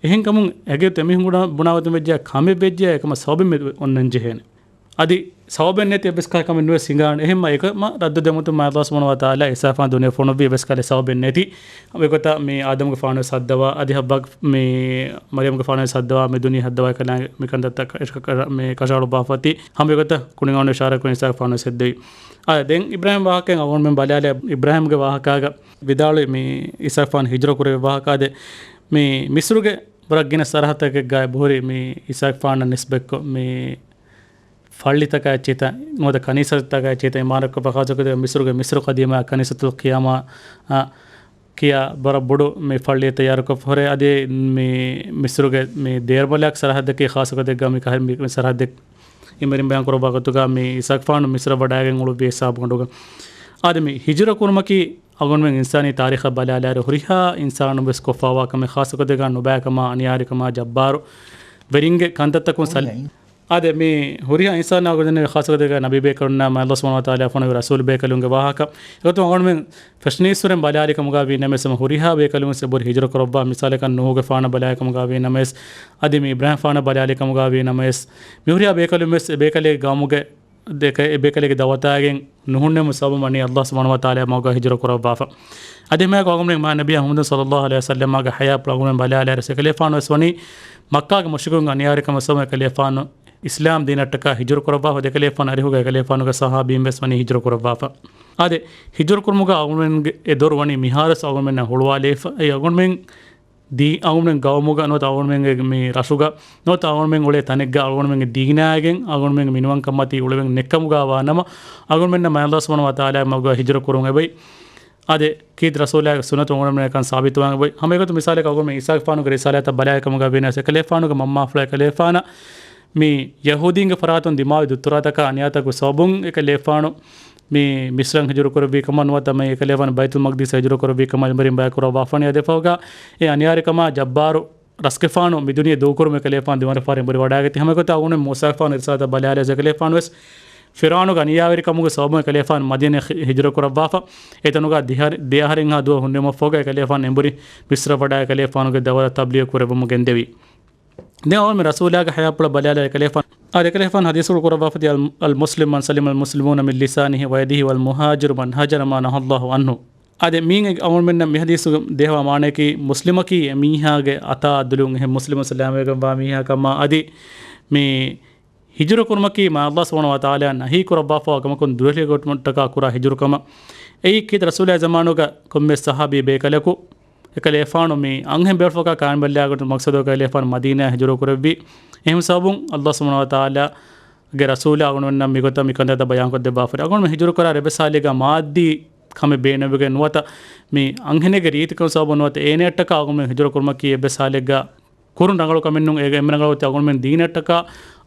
އެހެންކަމުން އެގެ އެމީހުން ބުނާ-، ބުނާގަތުމަށް ވެއްޖެ ކަމެއް ވެއްޖެ އެކަމަށް ސަބަބެއް މެ-، އޮންނަން ޖެހޭނެ. އަދި ސަބަބެއް ނެތި އެއްވެސް ކަހަލަ ކަމެއް ނުވެސް ހިނގާނެ. އެހެންމަ އެކަމަށް ރައްދު ދެމުތު މާތް ﷲ ސުބްޙާނަހޫ ވަތަޢާލާ އީސާގެފާނު ދުނިޔެ ފޮނުއްވީ އެއްވެސް ކަހަލަ ސަބަބެއް ނެތި. އެގޮތަށް މި އާދަމުގެފާނުވެސް ހައްދަވާ، އަދި ހައްވާ މި މަރްޔަމްގެފާނުވެސް ހައްދަވާ، މި ދުނިޔެ ހައްދަވާ ކަލާނގެ މި ކަންތައްތައް ކަ-، ކަ-، މި ކަށައަޅުއްވާފަ އޮތީ. ހަމަ އެގޮތަށް ކުނިގަނޑު އިޝާރާތް ކުރިން އީސާގެފާނުވެސް ހެއްދެވީ. އާ، ދެން އިބްރާހީމް ވާހަކައިން އަޅުގަނޑުމެން ބަލާލާ، އިބްރާހީމްގެ ވާހަކާގަ ވިދާޅުވި މި އީސާގެފާނު ހިޖުރަ ކުރެއްވި ވާހަކާ ދެ މި މިސްރުގެ ވަރަށް ގިނަ ސަރަހައްދަކެއްގައި ބުހުރި މި އީސާގެފާނަށް ނިސްބަތްކޮށް މި ފައްޅިތަކާ އެއްޗިތައް ނުވަތަ ކަނީސަތަކާ އެއްޗިތައް އިމާރާތްކޮށްފަ ޚާއްޞަކޮށް މިސްރުގެ މިސްރު ޤަދީމާ ކަނީސަތުލް ޤިޔާމާ، އާ، ކިޔާ ވަރަށް ބޮޑު މި ފައްޅިއެއް ތައްޔާރުކޮށްފަ ހުރޭ. އަދި މި މިސްރުގެ މި ދޭރުމަލާކް ސަރަހައްދަކީ ޚާއްޞަކޮށް މި ކަހަ-، މި ސަރަހައްދެއް އިމެރިން ބަޔާން ކުރައްވާ ގޮތުގަ މި އީސާގެފާނު މިސްރަށް ވަޑައިގެން އުޅުއްވި ހިސާބުގަނޑުގަ. އާދެ، މި ހިޖުރަ ކުރުމަކީ އަޅުގަނޑުމެން އިންސާނީ ތާރީޚަށް ބަލާލާއިރު ހުރިހާ އިންސާނުން ވެސް ކޮށްފައިވާ ކަމެއް، ޚާއްޞަކޮށް ނުބައި ކަމާ، އަނިޔާވެރިކަމާ، ޖައްބާރު ވެރިންގެ ކަންތައްތަކުން ސަލް-، އާދެ، މި ހުރިހާ އިންސާނާ ގުޅެން ޚާއްޞަކޮށް ނަބީ ބޭކަލުންނާ މާތް ﷲ ސުބްޙާނަހޫ ވަތަޢާލާ ފޮނުވި ރަސޫލު ބޭކަލުންގެ ވާހަކަ. އެގޮތުން އަޅުގަނޑުމެން ފެށުނީއްސުރެން ބަލާލި ކަމުގަ ވީ ނަމަވެސް، ހުރިހާ ބޭކަލުން ވެސް އެބަހުރި ހިޖުރަ ކުރައްވާ. މިސާލަކަށް ނޫހުގެފާނަށް ބަލާލި ކަމުގަ ވީ ނަމަވެސް، އަދި މި އިބްރާހީމްފާނަށް ބަލާލި ކަމުގަ ވީ ނަމަވެސް، މި ހުރިހާ ބޭކަލުން ވެސް އެބޭކަލެއްގެ ގައުމުގެ ދެކެ އެބޭކަލެއްގެ ދައުވަތާގެން ނުހުންނެވުމުގެ ސަބަބުން ވަނީ ﷲ ސުބްޙާނަހޫ ވަތަޢާލާ މަގުގަ ހިޖުރަ ކުރައްވާފަ. އަދި މާތް އަޅުގަނޑުމެން މާތް ނަބިއްޔާ މުޙައްމަދު ޞައްލައްލާހު ޢަލައިހި ވަސައްލަމާގެ ޙަޔާތްޕުޅު އަޅުގަނޑުމެން ބަލާލާއިރު، އެކަލޭގެފާނު ވެސް ވަނީ މައްކާގެ މުޝްރިކުންގެ އަނިޔާވެރިކަމުގެ ސަބަބުން އެކަލޭގެފާނު އިސްލާމް ދީނަށްޓަކާ ހިޖުރަ ކުރައްވާފަ. އެކަލޭގެފާނު އަރިހުގަ އެކަލޭގެފާނުގެ ޞަޙާބީން ވެސް ވަނީ ހިޖުރަ ކުރައްވާފަ. އާދެ، ހިޖުރަ ކުރުމުގަ އަޅުގަނޑުމެންގެ އެ ދޮރު ވަނީ މިހާރުވެސް އަޅުގަނޑުމެންނަށް ހުޅުވާލައިފަ. އެއީ އަޅުގަނޑުމެން ދީ-، އަޅުގަނޑުމެން ގައުމުގަ ނުވަތަ އަޅުގަނޑުމެންގެ މި ރަށުގަ ނުވަތަ އަޅުގަނޑުމެން އުޅޭ ތަނެއްގަ އަޅުގަނޑުމެންގެ ދީނާއިގެން އަޅުގަނޑުމެންގެ މިނިވަންކަން މަތީ އުޅެވެން ނެއްކަމުގަ ވާ ނަމަ، އަޅުގަނޑުމެންނަށް މާތް ﷲ ސުބްޙާނަހޫ ވަތަޢާލާ މަގުގަ ހިޖުރަ ކުރުން އެބައި. އާދެ، ކީރިތި ރަސޫލާގެ ސުންނަތު އަޅުގަނޑުމެންނަށް ކަން ސާބިތުވާން އެބައި. ހަމަ އެގޮތުން މިސާލަކަށް އަޅުގަނޑުމެން އީސާގެފާނުގެ ރިސާލާތަށް ބަލާލި ކަމުގަ ވީނަސް، އެކަލޭގެފާނުގެ މަންމާފުޅާ އެކަލޭގެފާނަށް މި ޔަހޫދީންގެ ފަރާތުން ދިމާވި ދުއްތުރާތަކާ އަނިޔާތަކުގެ ސަބަބުން އެކަލޭގެފާނު މި މިސްރަށް ހިޖުރަ ކުރެއްވި ކަމަށް ނުވަތަ މި އެކަލޭގެފާނު ބައިތުލް މަޤްދިސަށް ހިޖުރަ ކުރެއްވި ކަމަށް އެނބުރިން ބަޔާން ކުރައްވާފަ ވަނީ. އާދެ، އެފަހުގަ އެ އަނިޔާވެރިކަމާ ޖައްބާރު ރަސްގެފާނު މި ދުނިޔެ ދޫކުރުމަށް އެކަލޭގެފާނު ދިވެހި ވަނަ ފަހަރު އެނބުރި ވަޑައިގަތީ. ހަމަ އެގޮތަށް އަޅުގަނޑުމެން މޫސާގެފާނު ރިސާލާތަށް ބަލާލާއިރު އެކަލޭގެފާނު ވެސް ފިރްޢައުނުގެ އަނިޔާވެރިކަމުގެ ސަބަބުން އެކަލޭގެފާނު މަދީނަ ހި-، ހިޖުރަ ކުރައްވާފަ. އެތަނުގަ ދިހަ-، ދެއަހަރެއްހާ ދުވަހު ހުންނެވުމަށްފަހުގަ އެކަލޭގެފާނު އެނބުރި މިސްރަށް ވަޑައި އެކަލޭގެފާނުގެ ދައުވަތަށް ތަބްލީޣު ކުރެއްވަމުން ގެންދެވީ. ދެން އަޅުގަނޑުމެން ރަސޫލާގެ ޙަޔާތްޕުޅަށް ބަލާލާ އެކަލޭގެފާނު، އާދެ، އެކަލޭގެފާނު ޙަދީޘްފުޅު ކުރައްވާފަ އޮތީ އަލް-، المسلم من سلم المسلمون من لسانه ويده والمهاجر من هاجر ما نهى الله عنه. އާދެ، މީން އަޅުގަނޑުމެންނަށް މި ޙަދީޘުގެ ދޭހަވާ މާނަޔަކީ، މުސްލިމަކީ އެމީހާގެ އަތާ އަތްދުލުން އެހެން މުސްލިމުން ސަލާމަތްވެގެންވާ މީހާ ކަމާ އަދި މި ހިޖުރަ ކުރުމަކީ މާތް ﷲ ސުބްޙާނަހޫ ވަތަޢާލާ ނަހީ ކުރައްވާފަވާ ކަމަކުން ދުވެހިލިކަމަށްޓަކާ ކުރާ ހިޖުރަކަމަށް. އެއީ ކީރިތި ރަސޫލާގެ ޒަމާނުގަ ކޮންމެ ޞަޙާބީ ބޭކަލަކު އެކަލޭގެފާނު މި އަންހެން ބޭފުޅަކާ ކާންބަލާގޮތު މަޤްޞަދު އެކަލޭގެފާނު މަދީނާއަށް ހިޖުރަ ކުރެއްވި. އެހެން ސަބަބުން ﷲ ސުބްޙާނަހޫ ވަތަޢާލާގެ ރަސޫލާ އަޅުގަނޑުމެންނަށް މިގޮތަށް މި ކަންތައްތައް ބަޔާންކޮށްދެއްވާފަ. އަޅުގަނޑުމެން ހިޖުރަ ކުރާ ރޭ އެއްވެސް ޙާލެއްގަ މާއްދީ ކަމެއް ބޭނުންވެގެން ނުވަތަ މި އަންހެނެއްގެ ރީތިކަން ސަބަބުން ނުވަތަ އޭނައަށްޓަކާ އަޅުގަނޑުމެން ހިޖުރަ ކުރުމަކީ އެއްވެސް ޙާލެއްގަ ކުރުން ރަނގަޅު ކަމެއް ނޫން. އޭގެ އެންމެ ރަނގަޅު ގޮތީ އަޅުގަނޑުމެން ދީނަށްޓަކާ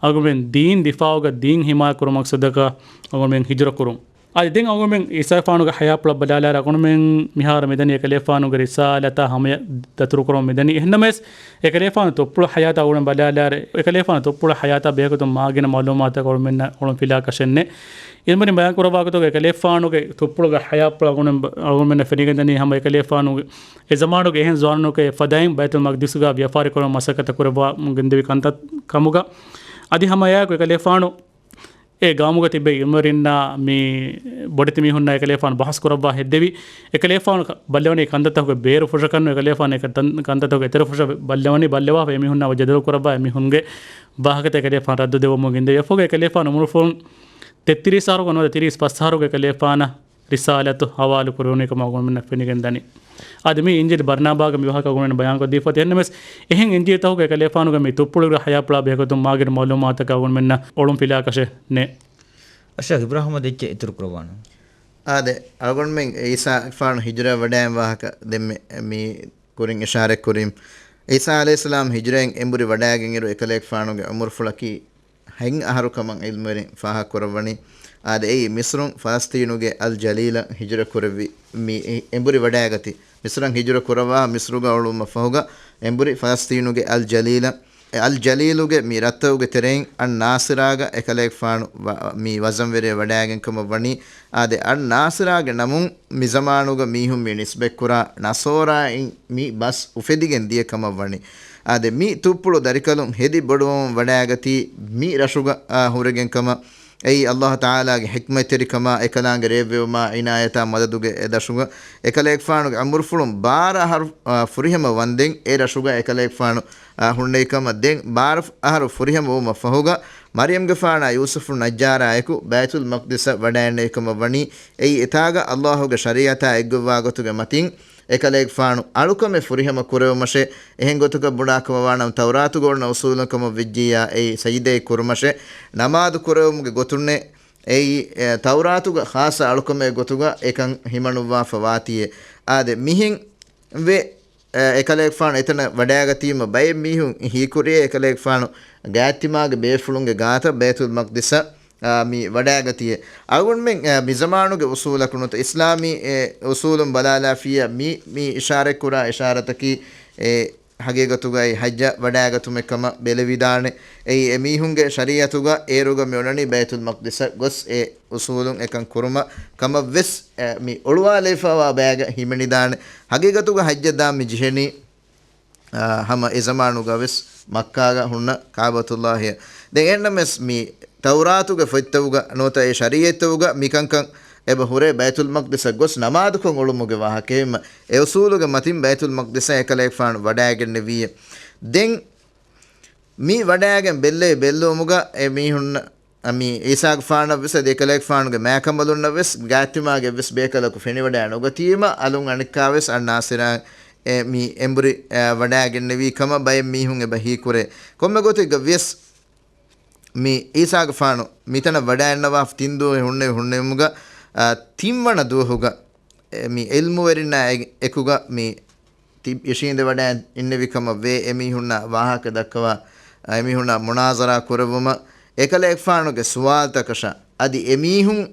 އަޅުގަނޑުމެން ދީން ދިފާޢުގަ ދީން ޙިމާޔަތް ކުރުމުގެ މަޤްޞަދަކަށް އަޅުގަނޑުމެން ހިޖުރަ ކުރުން. އަދި ދެން އަޅުގަނޑުމެން އީސާގެފާނުގެ ޙަޔާތްޕުޅަށް ބަލާލާއިރު އަޅުގަނޑުމެން މިހާރު މިދަނީ އެކަލޭގެފާނުގެ ރިސާލަތާ ހަމަޔަށް ދަތުރުކުރަމުން މިދަނީ. އެހެންނަމަވެސް، އެކަލޭގެފާނު ތުއްޕުޅު ޙަޔާތާ އަޅުގަނޑުމެން ބަލާލާއިރު، އެކަލޭގެފާނު ތުއްޕުޅު ޙަޔާތާ ބެހޭގޮތުން މާގިނަ މަޢުލޫމާތަކަށް އަޅުގަނޑުމެންނަށް އޮޅުން ފިލާ ކަށެއް ނެތް. އިލްމުވެރިން ބަޔާން ކުރައްވާ ގޮތުގައި އެކަލޭގެފާނުގެ ތުއްޕުޅުގެ ޙަޔާތްޕުޅު އަޅުގަނޑުމެން، އަޅުގަނޑުމެންނަށް ފެނިގެންދަނީ ހަމަ އެކަލޭގެފާނުގެ އެ ޒަމާނުގެ އެހެން ޒުވާނުންނަކު އެ ފަދައިން ބައިތުލް މަޤްދިސުގަ ވިޔަފާރިކުރުމަށް މަސައްކަތް ކުރައްވަމުން ގެންދެވި ކަންތައް ކަމުގަ. އަދި ހަމަ އެއާއެކު އެކަލޭގެފާނު އެ ގައުމުގަ ތިބޭ އިލްމުވެރިންނާ މި ބޮޑެތި މީހުންނާ އެކަލޭގެފާނު ބަހަސް ކުރައްވާ ހެއްދެވި. އެކަލޭގެފާނު ކަ-، ބައްލަވަނީ ކަންތައްތަކުގެ ބޭރު ފުށަކަށް ނޫން، އެކަލޭގެފާނު އެ ކަން-، ކަންތައްތަކުގެ އެތެރެ ފުށަށް ބައްލަވަނީ، ބައްލަވާފަ އެމީހުންނާ ޖެދަލު ކުރައްވާ އެމީހުންގެ ވާހަކަތައް އެކަލޭގެފާނު ރައްދު ދެއްވަމުން ގެންދެވި. އެފަހުގަ އެކަލޭގެފާނު އުމުރުފުޅުން ތެއްތިރީސް އަހަރުގަ ނުވަތަ ތިރީސް ފަސް އަހަރުގަ އެކަލޭގެފާނަށް ރިސާލަތު ހަވާލު ކުރެވުނީ ކަމަށް އަޅުގަނޑުމެންނަށް ފެނިގެންދަނީ. އަދި މި އިންޖީލް ބަރްނާބާގަ މި ވާހަކަ އަޅުގަނޑުމެން ބަޔާންކޮށްދީފަ އޮތީ. އެހެންނަމަވެސް، އެހެން އިންޖީލްތަކުގަ އެކަލޭގެފާނުގެ މި ތުއްޕުޅުގެ ޙަޔާތްޕުޅާ ބެހޭގޮތުން މާގިނަ މަޢުލޫމާތަކަށް އަޅުގަނޑުމެންނަށް އޮޅުން ފިލާކަށެއް ނެތް. އަޝްރަފް އިބްރާހިމް އަދި އެއްޗެއް އިތުރު ކުރައްވާނަން. އާދެ، އަޅުގަނޑުމެން އީސާގެފާނު ހިޖުރަ ވަޑައިގެން ވާހަކަ ދެންމެ މި ކުރިން އިޝާރަތް ކުރިން. އީސާ ޢަލައިހިއްސަލާމް ހިޖުރައިން އެނބުރި ވަޑައިގެން އިރު އެކަލޭގެފާނުގެ އުމުރުފުޅަކީ ހަތް އަހަރު ކަމަށް ޢިލްމުވެރިން ފާހަގަކުރައްވަނީ. އާދެ، އެއީ މިސްރުން ފަލަސްތީނުގެ އަލް ޖަލީލަށް ހިޖުރަ ކުރެއްވި މި އެ-، އެނބުރި ވަޑައިގަތީ. މިސްރަށް ހިޖުރަ ކުރައްވާ މިސްރުގަ އުޅުމަށް ފަހުގަ އެނބުރި ފަލަސްތީނުގެ އަލް ޖަލީލަށް. އެ އަލް ޖަލީލުގެ މި ރަށްތަކުގެ ތެރެއިން އަލް ނާސިރާގަ އެކަލޭގެފާނު ވަ-، މި ވަޒަންވެރި ވަޑައިގެން ކަމަށް ވަނީ. އާދެ، އަލް ނާސިރާގެ ނަމުން މި ޒަމާނުގަ މީހުން މި ނިސްބަތްކުރާ ނަޞާރާއިން މި ބަސް އުފެދިގެން ދިޔަ ކަމަށް ވަނީ. އާދެ، މި ތުއްޕުޅު ދަރިކަލުން ހެދި ބޮޑުވަމުން ވަޑައިގަތީ މި ރަށުގަ، އާ، ހުރެގެން ކަމަށް. އެއީ އަލްލާހު ތަޢާލާގެ ޙިކްމަތްތެރިކަމާ، އެކަލާނގެ ރޭއްވެވުމާ، އިނާޔަތާ، މަދަދުގެ އެ ދަށުގަ. އެކަލޭގެފާނުގެ އުމުރުފުޅުން ބާރަ އަހަރު، އާ، ފުރިހަމަ ވަންދެން އެ ރަށުގަ އެކަލޭގެފާނު، އާ، ހުންނެވި ކަމަށް. ދެން ބާރަ އަހަރު ފުރިހަމަ ވުމަށް ފަހުގަ، މަރްޔަމްގެފާނާ ޔޫސުފު ނައްޖާރާއެކު ބައިތުލް މަޤްދިސަށް ވަޑައިގެންނެވި ކަމަށް ވަނީ. އެއީ އެތާގަ އަލްލާހުގެ ޝަރީޢަތާ އެއްގޮތްވާ ގޮތުގެ މަތިން، އެކަލޭގެފާނު އަޅުކަމެއް ފުރިހަމަ ކުރެވުމަށޭ. އެހެން ގޮތަކަށް ބުނާ ކަމަށް ވާނަމަ، ތައުރާތުގަ އޮންނަ އުޞޫލުން ކަމަށް ވެއްޖިއްޔާ، އެއީ ސަޖިދައެއް ކުރުމަށޭ، ނަމާދު ކުރެވުމުގެ ގޮތުންނޭ. އެއީ، އެ، ތައުރާތުގަ ޚާއްޞަ އަޅުކަމެއް ގޮތުގަ އެކަން ހިމަނުއްވާފަ ވާތީއޭ. އާދެ، މިހެން ވެ، އެ، އެކަލޭގެފާނު އެތަނަށް ވަޑައިގަތީމަ، ބައެއް މީހުން ހީކުރިއޭ އެކަލޭގެފާނު ގާތްތިމާގެ ބޭފުޅުންގެ ގާތަށް ބައިތުލް މަޤްދިސަށް، އާ، މި ވަޑައިގަތީއޭ. އަޅުގަނޑުމެން، އާ، މި ޒަމާނުގެ އުޞޫލަކު ނުވަތަ އިސްލާމީ، އެ، އުޞޫލުން ބަލާލާފިއްޔާ މި، މި އިޝާރަތްކުރާ އިޝާރަތަކީ، އެ، ހަގީގަތުގައި ޙައްޖަށް ވަޑައިގަތުމެއް ކަމަށް ބެލެވިދާނެ. އެއީ އެމީހުންގެ ޝަރީޢަތުގަ އޭރުގަ މި އޮންނަނީ ބައިތުލް މަޤްދިސަށް ގޮސް އެ އުޞޫލުން އެކަން ކުރުމަށް ކަމަށް ވެސް، އެ، މި އޮޅުވާލައިފައިވާ ބަޔަކަށް ހިމެނިދާނެ. ހަގީގަތުގަ ޙައްޖަށް ދާން މި ޖެހެނީ، އާ، ހަމަ އެ ޒަމާނުގަ ވެސް މައްކާގަ ހުންނަ ކަޢުބަތުﷲ. ދެން އެހެންނަމަވެސް މި ތައުރާތުގެ ފޮތްތަކުގަ ނުވަތަ އެ ޝަރީޢަތްތަކުގަ މިކަންކަން އެބަ ހުރޭ ބައިތުލް މަޤްދިސަށް ގޮސް ނަމާދުކޮށް އުޅުމުގެ ވާހަކައެއް. އެ އުޞޫލުގެ މަތިން ބައިތުލް މަޤްދިސަށް އެކަލޭގެފާނު ވަޑައިގެންނެވީއޭ. ދެން މި ވަޑައިގެން ބެއްލެވި ބެއްލުވުމުގަ އެ މީހުން، މި ޢީސާގެފާނަށް ވެސް އަދި އެކަލޭގެފާނުގެ މާކަނބަލުންނަށް ވެސް ގާތްތިމާގެ ވެސް ބޭކަލަކު ފެނިވަޑައި ނުގަތީމަ، އަލުން އަނެއްކާ ވެސް އަލް ނާސިރާ އެ މި އެނބުރި، އަ، ވަޑައިގެންނެވީ ކަމަށް ބައެއް މީހުން އެބަ ހީކުރޭ. ކޮންމެ ގޮތެއްގަ ވިޔަސް، މި ޢީސާގެފާނު މިތަނަށް ވަޑައިންނަވާފަ ތިން ދުވަހެއް ހުންނެވި ހުންނެވުމުގަ، އަ، ތިންވަނަ ދުވަހުގަ، އެ، މި ޢިލްމުވެރިންނާ އެ-، އެކުގަ މި ތި-، އިށީނދެ ވަޑައި އިންނެވި ކަމަށް ވޭ. އެމީހުންނާ ވާހަކަ ދައްކަވާ، އަ، އެމީހުންނާ މުނާޒަރާ ކުރެއްވުމަށް އެކަލޭގެފާނުގެ ސުވާލުތަކަށާ އަދި އެމީހުން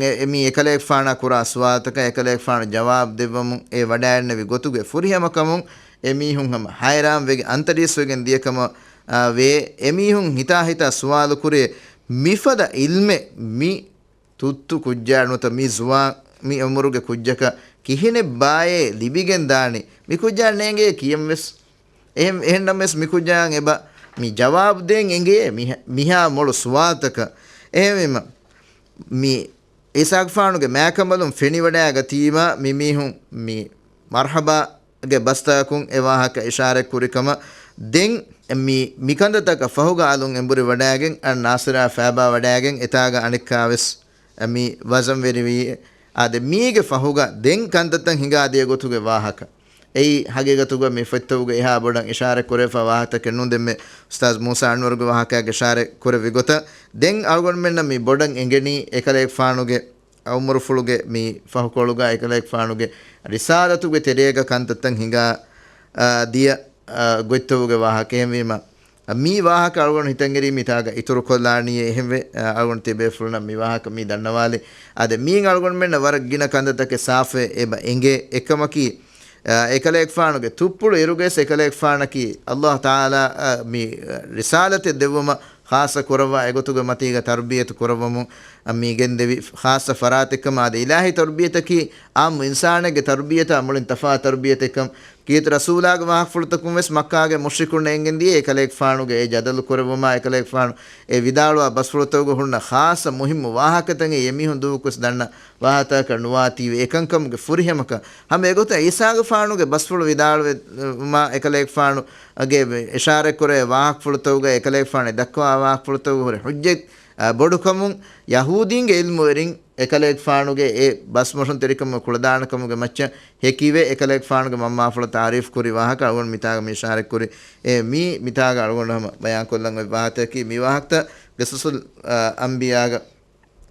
އެ-، އެ-، މި އެކަލޭގެފާނާ ކުރާ ސުވާލުތަކަށް އެކަލޭގެފާނު ޖަވާބު ދެއްވަމުން އެ ވަޑައިންނެވި ގޮތުގެ ފުރިހަމަކަމުން އެމީހުން ހަމަ ޙައިރާންވެގެން އަންތަރީސްވެގެން ދިޔަ ކަމަށް، އާ، ވޭ. އެމީހުން ހިތާ ހިތާ ސުވާލު ކުރޭ، މިފަދަ ޢިލްމެއް މި ތުއްތު ކުއްޖާ ނުވަތަ މި ޒުވާން މި އުމުރުގެ ކުއްޖަކަށް ކިހިނެއްބާއޭ ލިބިގެން ދާނީ؟ މި ކުއްޖާ ނޭނގޭ ކިޔަން ވެސް. އެހެން-، އެހެންނަމަވެސް މި ކުއްޖާއަށް އެބަ މި ޖަވާބު ދޭން އެނގޭ މިހާ-، މިހާ މޮޅު ސުވާލުތަކަށް. އެހެންވީމަ، މި އީސާގެފާނުގެ މާކަނބަލުން ފެނިވަޑައިގަތީމަ، މި މީހުން މި މަރްޙަބާގެ ބަސްތަކުން އެ ވާހަކަ އިޝާރަތް ކުރި ކަމަށް. ދެން މި، މި ކަންތައްތަކަށް ފަހުގަ އަލުން އެނބުރި ވަޑައިގެން، އަލް ނާސިރާ ފައިބާ ވަޑައިގެން، އެތާގަ އަނެއްކާވެސް މި ވަޒަންވެރިވީ. އާދެ، މީގެ ފަހުގަ ދެން ކަންތައްތައް ހިނގާދިޔަ ގޮތުގެ ވާހަކަ. އެއީ ހަގީގަތުގަ މި ފޮތްތަކުގަ އެހާ ބޮޑަށް އިޝާރަތް ކުރެވިފަ ވާހަކަތަކެއް ނޫން. ދެންމެ އުސްތާޒް މޫސާ އަންވަރުގެ ވާހަކައިގަ އިޝާރަތް ކުރެއްވި ގޮތަށް، ދެން އަޅުގަނޑުމެންނަށް މި ބޮޑަށް އެނގެނީ އެކަލޭގެފާނުގެ އުމުރުފުޅުގެ މި ފަހުކޮޅުގަ އެކަލޭގެފާނުގެ ރިސާލަތުގެ ތެރޭގަ ކަންތައްތައް ހިނގާ، އާ، ދިޔަ، އާ، ގޮތްތަކުގެ ވާހަކަ. އެހެންވީމަ، މި ވާހަކަ އަޅުގަނޑު ހިތަށް އެރީ މިތާގަ އިތުރުކޮށްލާނީ. އެހެންވެ، އަޅުގަނޑު ތިބޭފުޅުންނަށް މި ވާހަކަ މި ދަންނަވާލި. އާދެ، މީން އަޅުގަނޑުމެންނަށް ވަރަށް ގިނަ ކަންތައްތަކެއް ސާފުވެ އެބަ އެނގޭ. އެކަމަކީ، އާ، އެކަލޭގެފާނުގެ ތުއްޕުޅު އިރުގައި އެކަލޭގެފާނަކީ އަލްލާހު ތަޢާލާ، އާ، މި، އާ، ރިސާލަތެއް ދެއްވުމަށް ޚާއްޞަ ކުރައްވާ އެގޮތުގެ މަތީގަ ތަރުބިޔަތު ކުރައްވަމުން މި ގެންދެވި ޚާއްޞަ ފަރާތެއްކަމަށް. އާދެ، އިލާހީ ތަރުބިޔަތަކީ އާއްމު އިންސާނެއްގެ ތަރުބިޔަތާ މުޅިން ތަފާތު ތަރުބިޔަތެއްކަން. ކީރިތި ރަސޫލާގެ ވާހަކަފުޅުތަކުން ވެސް މައްކާގެ މުޝްރިކުންނަށް އެނގެން ދިޔަ އެކަލޭގެފާނުގެ އެ ޖަދަލު ކުރެއްވުމާ، އެކަލޭގެފާނު އެ ވިދާޅުވާ ބަސްފުޅުތަކުގަ ހުންނަ ޚާއްޞަ މުހިއްމު ވާހަކަތައް އެމީހުން ދުވަހަކުވެސް ދަންނަ ވާހަކަތަކަށް ނުވާތީވެ. އެކަންކަމުގެ ފުރިހަމަކަށް ހަމަ އެގޮތަށް އީސާގެފާނުގެ ބަސްފުޅު ވިދާޅުވުމާ، އެކަލޭގެފާނުގެ އިޝާރަތްކުރޭ ވާހަކަފުޅުތަކުގަ އެކަލޭގެފާނު ދައްކަވާ ވާހަކަފުޅުތަކުގަ ހުރި ޙުއްޖަތް، އާ، ބޮޑުކަމުން ޔަހޫދީންގެ ޢިލްމުވެރިން އެކަލޭގެފާނުގެ އެ ބަސްމޮށުންތެރިކަމުގެ ކުޅަދާނަކަމުގެ މައްޗަށް ހެކިވެ، އެކަލޭގެފާނުގެ މަންމާފުޅަށް ތަޢުރީފު ކުރި ވާހަކަ އަޅުގަނޑު މިތާގަ މި އިޝާރަތް ކުރި. އެ މީ މިތާގަ އަޅުގަނޑު ހަމަ ބަޔާންކޮށްލަން އޮތް ވާހަކަތަކީ މި ވާހަކަތައް ޤިޞަޞުލް، އާ، އަންބިޔާގަ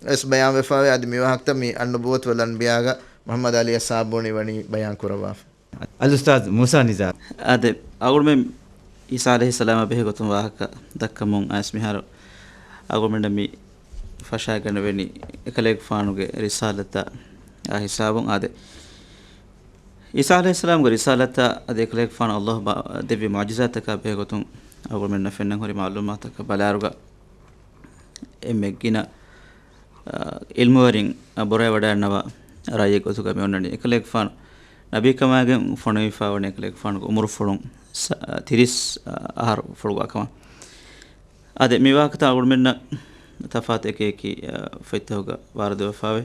ވެސް ބަޔާންވެފަވޭ. އަދި މި ވާހަކަތައް މި އައްނުބުއްވަތު ވަލް އަންބިޔާގަ މުޙައްމަދު ޢަލީ އައްސާބޫނީ ވަނީ ބަޔާން ކުރައްވާފަ. އަލްއުސްތާޛް މޫސާ ނިޒާރު. އާދެ، އަޅުގަނޑުމެން ޢީސާ ޢަލައިހިއްސަލާމާ ބެހޭ ގޮތުން ވާހަކަ ދައްކަމުން އައިސް މިހާރު އަޅުގަނޑަށް މި ފަށާގަނެވެނީ އެކަލޭގެފާނުގެ ރިސާލަތާ ހިސާބުން. އާދެ، އީސާ ޢަލައިހިއްސަލާމްގެ ރިސާލަތާ އަދި އެކަލޭގެފާނު ﷲ ބާ-، ދެއްވި މުޢުޖިޒާތަކާ ބެހޭގޮތުން އަޅުގަނޑުމެންނަށް ފެންނަން ހުރި މަޢުލޫމާތަކަށް ބަލާއިރުގަ، އެންމެ ގިނަ، އާ، ޢިލްމުވެރިން ބުރަވެވަޑައިގަންނަވާ ރައްޔެއް ގޮތުގަ މި އޮންނަނީ އެކަލޭގެފާނު ނަބީކަމާގެން ފޮނުވިފައިވަނީ އެކަލޭގެފާނުގެ އުމުރުފުޅުން ސަ-، ތިރީސް އަހަރު ފުޅުގަ ކަމަށް. އާދެ، މި ވާހަކަތައް އަޅުގަނޑުމެންނަށް ތަފާތު އެކި އެކި، އާ، ފޮތްތަކުގަ ވާރިދުވެފައިވޭ.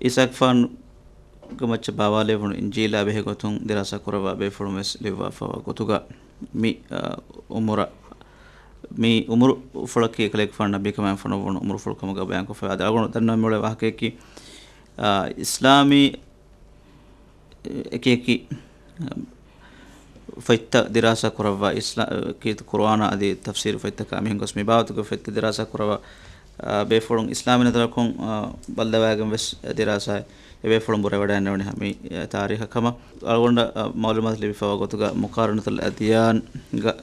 އީސާގެފާނުގެ މައްޗަށް ބާވާލެވުނު އިންޖީލާ ބެހޭގޮތުން ދިރާސާ ކުރައްވާ ބޭފުޅުން ވެސް ލިޔުއްވާފައިވާ ގޮތުގަ މި، އާ، އުމުރަށް، މި އުމުރުފުޅަކީ އެކަލޭގެފާނު ނަބީކަމާއިން ފޮނުއްވުނު އުމުރުފުޅު ކަމުގަ ބަޔާންކޮށްފައި. އަދި އަޅުގަނޑު ދަންނަވަން މިއުޅޭ ވާހަކަޔަކީ، އާ، އިސްލާމީ އެކި އެކި ފޮތްތައް ދިރާސާ ކުރައްވާ އިސްލާ-، ކީރިތި ޤުރުއާނާ އަދި ތަފްސީރު ފޮތްތަކާ މިހެން ގޮސް މި ބާވަތުގެ ފޮތްތައް ދިރާސާ ކުރައްވާ، އާ، ބޭފުޅުން އިސްލާމީ ނަޒަރަކުން، އާ، ބައްލަވާގެން ވެސް ދިރާސާ އެބޭފުޅުން ބުރަވެވަޑައިގަނެވެނީ މި، އާ، ތާރީޚަށް ކަމަށް. އަޅުގަނޑަށް، އާ، މަޢުލޫމާތު ލިބިފައިވާ ގޮތުގަ މުޤާރަނަތުލް އަދްޔާންގަ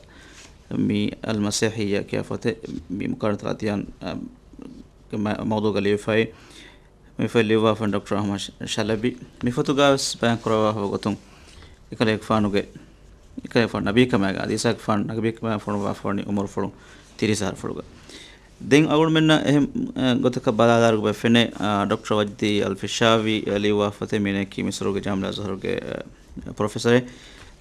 މި އަލްމަސީޙިއްޔާ ކިޔާ ފޮތެއް މި މުޤާރަނަތުލް އަދްޔާން، އާ، ގެ މަ-، މައުޟޫޢުގަ ލިޔެފައި. މި ފޮތް ލިޔުއްވާފަ ޑޮކްޓަރ އަޙްމަދު ޝަލަބީ. މި ފޮތުގަ ވެސް ބަޔާން ކުރައްވާފަ ގޮތުން އެކަލޭގެފާނުގެ، އެކަލޭގެފާނު ނަބީކަމާގެ އަދި އީސާގެފާނު ނަބީކަމާގެ ފޮނުވާފަވަނީ އުމުރުފުޅުން ތިރީސް އަހަރު ފުޅުގަ. ދެން އަޅުގަނޑުމެންނަށް އެހެން، އެ، ގޮތަކަށް ބަލާލާރުގަ ފެނޭ، އާ، ޑޮކްޓަރ ވަޖްދީ އަލް ފިޝާވީ، އެ، ލިޔުއްވާ ފޮތެއް މީނައަކީ މިސުރުގެ ޖާމިޢަ އަޒްހަރުގެ، އެ، ޕްރޮފެސަރެއް.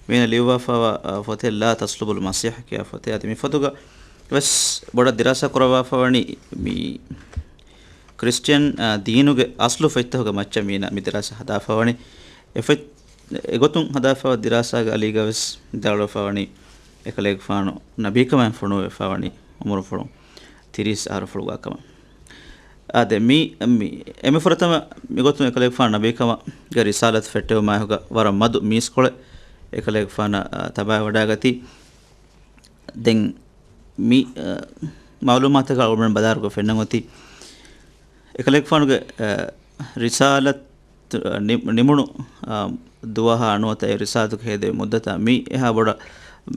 މީނަ ލިޔުއްވާފައިވާ، އާ، ފޮތެއް ލާ ތަޞްލުބުލް މަސީޙް ކިޔާ ފޮތެއް. އަދި މި ފޮތުގަ ވެސް ބޮޑަށް ދިރާސާ ކުރައްވާފަވަނީ މި ކްރިސްޗިއަން، އާ، ދީނުގެ އަސްލު ފޮތްތަކުގެ މައްޗަށް މީނަ މި ދިރާސާ ހަދާފަވަނީ. އެ ފޮތް-، އެގޮތުން ހަދާފައިވާ ދިރާސާގެ އަލީގަ ވެސް ވިދާޅުވެފަވަނީ އެކަލޭގެފާނު ނަބީކަމާއިން ފޮނުވެފަވަނީ އުމުރުފުޅުން ތިރީސް އަހަރު ފުޅުގަ ކަމަށް. އާދެ، މި، މި، އެންމެ ފުރަތަމަ މިގޮތުން އެކަލޭގެފާނު ނަބީކަމުގެ ރިސާލަތު ފެއްޓެވުމާއެކުގަ ވަރަށް މަދު މީސްކޮޅެއް އެކަލޭގެފާނަށް، އާ، ތަބާވެވަޑައިގަތީ. ދެން މި، އާ، މަޢުލޫމާތަކަށް އަޅުގަނޑުމެން ބަލާއިރުގަ ފެންނަން އޮތީ، އެކަލޭގެފާނުގެ، އާ، ރިސާލަތު، އާ، ނި-، ނިމުނު، އާ، ދުވަހާ ނުވަތަ އެ ރިސާލަތުގެ ހޭދެވި މުއްދަތާ މި އެހާ ބޮޑަށް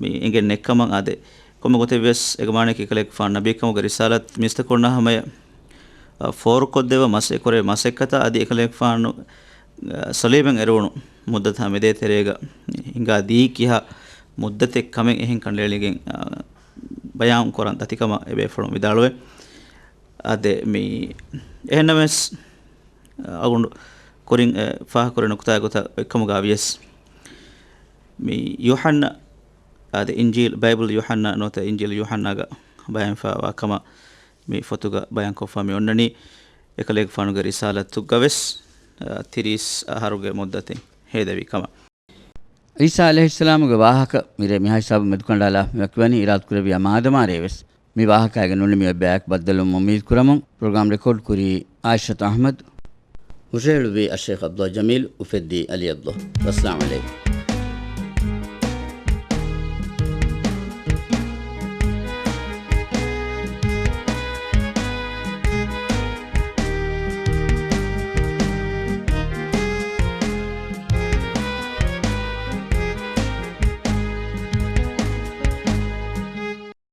މި އެނގެން ނެތްކަމަށް އާދެ، ކޮންމެ ގޮތެއް ވެސް އެގަމާނެކީ އެކަލޭގެފާނު ނަބީކަމުގެ ރިސާލަތު މީސްތަކުންނާ ހަމަޔަށް، އާ، ފޯރުކޮށްދެއްވާ މަސައްކަތް ކުރެވޭ މަސައްކަތާ އަދި އެކަލޭގެފާނު، އާ، ޞަލީބެއް އެރުވުނު މުއްދަތާ މިދޭތެރޭގަ ހިނގާ ދީ ކިހާ މުއްދަތެއް ކަމެއް އެހެން ކަނޑައެޅިގެން، އާ، ބަޔާން ކުރަން ދަތިކަމަށް އެބޭފުޅުން ވިދާޅުވޭ. އާދެ، މި އެހެންނަމަވެސް، އަޅުގަނޑު ކުރިން، އެ، ފާހަގަކުރި ނުކުތާގެ ގޮތަށް އޮތްކަމުގަ ވިޔަސް، މި ޔޫޙަންނަ، އާދެ، އިންޖީލް، ބައިބަލް ޔޫޙަންނާ ނުވަތަ އިންޖީލް ޔޫޙަންނާގަ ބަޔާންވެފައިވާ ކަމަށް މި ފޮތުގަ ބަޔާންކޮށްފަ މި އޮންނަނީ، އެކަލޭގެފާނުގެ ރިސާލަތުގަ ވެސް، އާ، ތިރީސް އަހަރުގެ މުއްދަތެއް ހޭދެވި ކަމަށް. ޢީސާ ޢަލައިހިއްސަލާމުގެ ވާހަކަ މިރޭ މިހާ ހިސާބުން މެދުކަނޑާލާ މި ވަކިވަނީ އިރާދަކުރެއްވިޔާ މާދަމާ ރޭވެސް. މި ވާހަކައިގެ ނުނިމި އެއްބަޔާއެކު ބައްދަލުވުމަށް އުއްމީދު ކުރަމުން، ޕްރޮގްރާމް ރެކޯޑް ކުރީ އާއިޝަތު އަޙްމަދު. ހުށަހެޅުއްވީ އައްޝައިޚް ޢަބްދުﷲ ޖަމީލް، އުފެއްދީ ޢަލީ ޢަބްދުﷲ. ވައްސަލާމް ޢަލައިކުމް.